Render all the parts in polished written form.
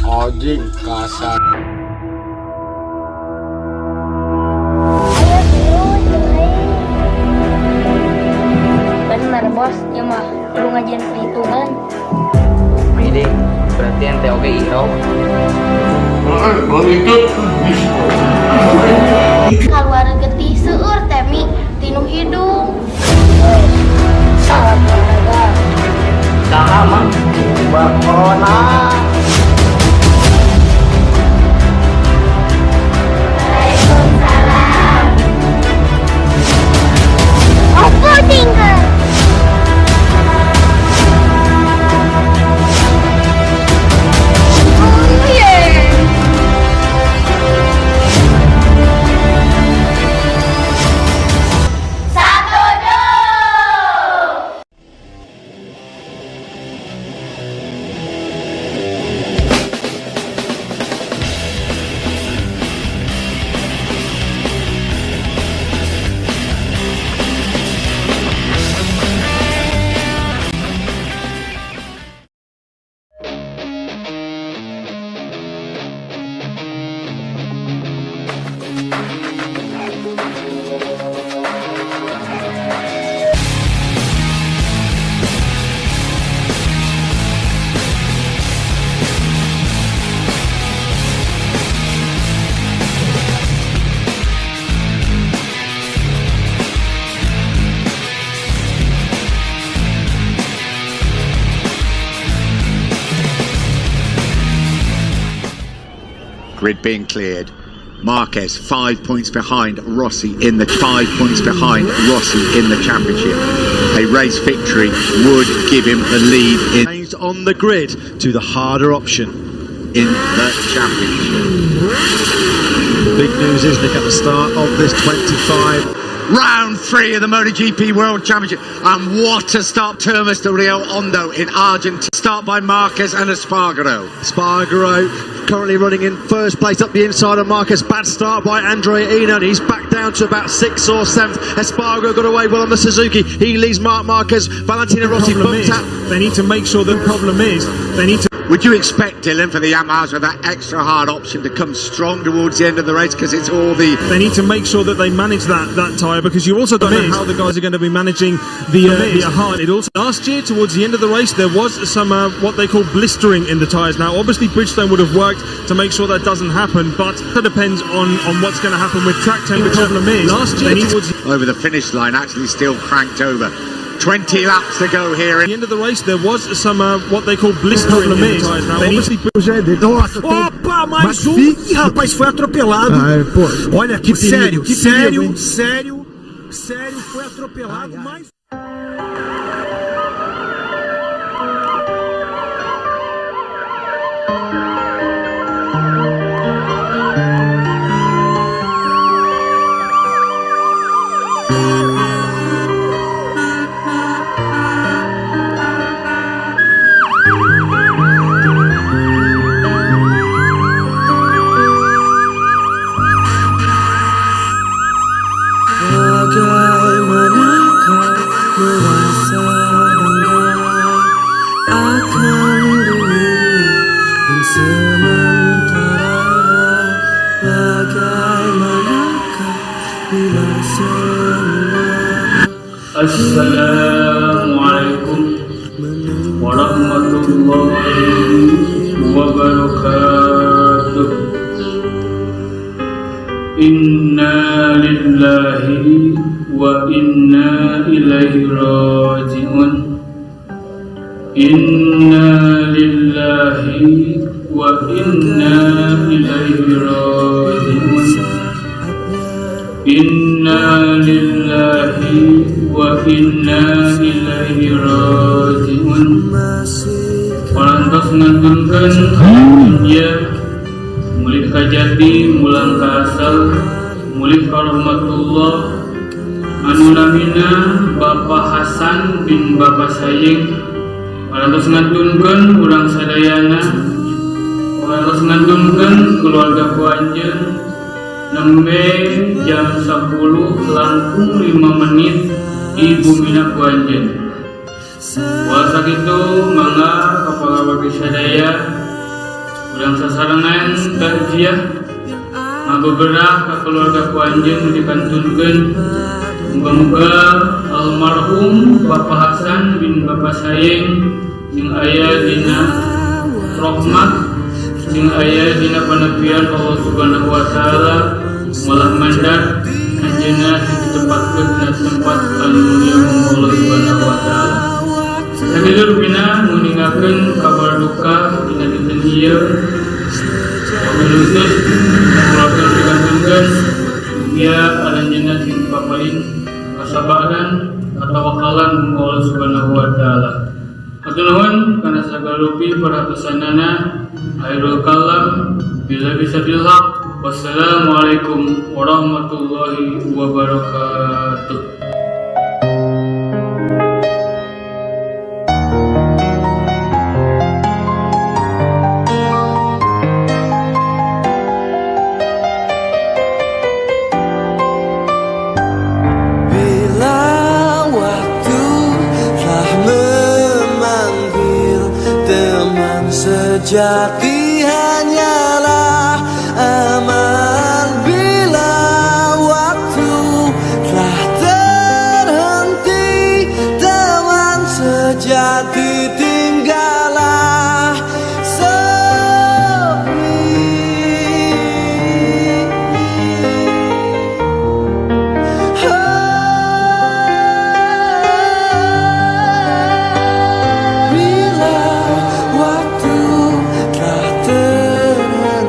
Anjing kasar. Ayo tilu jeung aing. Bener bos, ieu mah kudu ngajian perhitungan. Ini berarti ente oge iro. Begitu. Kaluar getih seueur temi tinu hidung. Salam olahraga. Saha, Mang? Corona. Waalaikumsalam. Apa tinggal? Oh yeah. Satu dua. Grid being cleared. Marquez 5 points behind Rossi in the 5 points behind Rossi in the championship. A race victory would give him the lead in Changed on the grid to the harder option. In the championship. Big news is, Nick, at the start of this 25 Round three of the MotoGP World Championship. And what a start, Termas de Rio Hondo in Argentina. Start by Marquez and Espargaro. Espargaro currently running in first place up the inside of Marquez. Bad start by Andrea Iannone. He's back down to about sixth or seventh. Espargaro got away well on the Suzuki. He leads Marc Marquez. Valentino Rossi Problem bumped is, out. they need to make sure the problem is they need to Would you expect, Dylan, for the Yamahas with that extra hard option to come strong towards the end of the race? Because it's all the they need to make sure that they manage that tyre, because you also don't know how the guys are going to be managing the hard. It also last year towards the end of the race there was some what they call blistering in the tyres. Now obviously Bridgestone would have worked to make sure that doesn't happen, but it depends on what's going to happen with track temperature. Problem is last year towards over the finish line actually still cranked over. 20 laps to go here. The end of the race there was some what they call blistering in the tyres. Now obviously Nossa, Opa, mais um! Ih, rapaz, foi atropelado. Ai, pô. Olha que perigo, sério, que sério, perigo, hein? Sério, sério, foi atropelado. Mais Bagaimana kau merasa bangga akan dunia yang sementara? Bagaimanakah bila semua Assalamualaikum warahmatullahi wabarakatuh. Inna lillahi wa inna ilaihi raji'un. Inna lillahi wa inna ilaihi raji'un. Inna lillahi wa inna ilaihi raji'un. Parantos ngantunkeun dunya, mulih ka jati, mulang ka asal, mulih ka rahmatullah, anu namina Bapak Hasan bin Bapak Sayeng. Parantos ngantunkeun urang sadayana, parantos ngantunkeun keluarga ku anjeun nembe jam 10 langkung 5 menit di bumina ku anjeun. Wal sakitu, mangga kepala wargi sadaya. Urang sasarengan takziah ngabeberah ka keluarga ku anjeun nu dikantunkeun. Muga-muga almarhum Bapak Hasan bin Bapak Sayeng sing aya dina rahmat, sing aya dina panepian Allah Subhanahu wa taala, malah mandat anjeunna sing ditempatkeun dina tempat anu mulia Allah Subhanahu wa taala. Sakitu rupina nguningakeun kabar duka dina dinten ieu. Wabil khusus keluarga nu dikantunkeun, mugia aranjeunna sing dipaparin kasabaran, katawakalan Allah Subhanahu wa taala. Hatur nuhun kana sagala rupi perhatosanana. Akhirul kalam bila bisa dilhaq. Wassalamualaikum warahmatullahi wabarakatuh. Bila waktu telah memanggil, teman sejati hanyalah amal. Bila waktu telah terhenti, teman sejati tinggallah sepi. Bila waktu telah terhenti.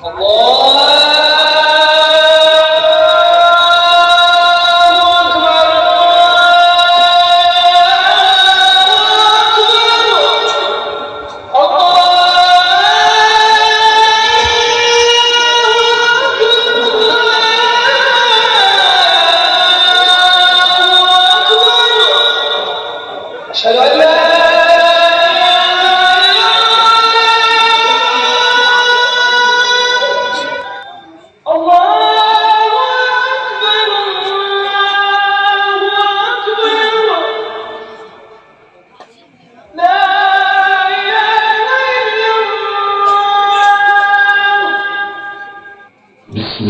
بسم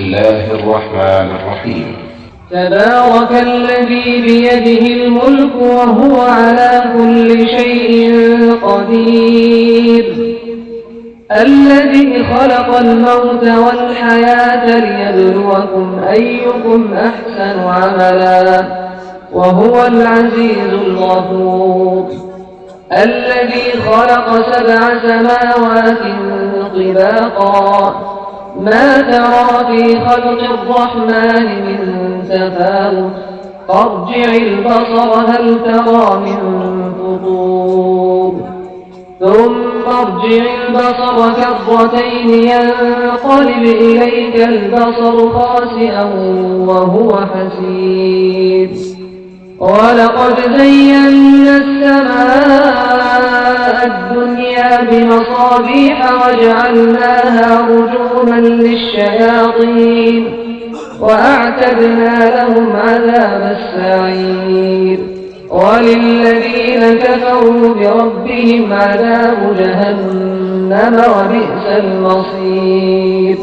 الله الرحمن الرحيم. تبارك الذي بيده الملك وهو على كل شيء قدير. الذي خلق الموت والحياة ليبلوكم أيكم أحسن عملا وهو العزيز الغفور. الذي خلق 7 سماوات طباقا ما ترى في خلق الرحمن من تفاوت فارجع البصر هل ترى من فطور. ثم ارجع البصر كرتين ينقلب إليك البصر خاسئا وهو حسير. ولقد زينا السماء الدنيا بمصابيح وجعلناها رجوما للشياطين وأعتدنا لهم عذاب السعير. وللذين كفروا بربهم عذاب جهنم وبئس المصير.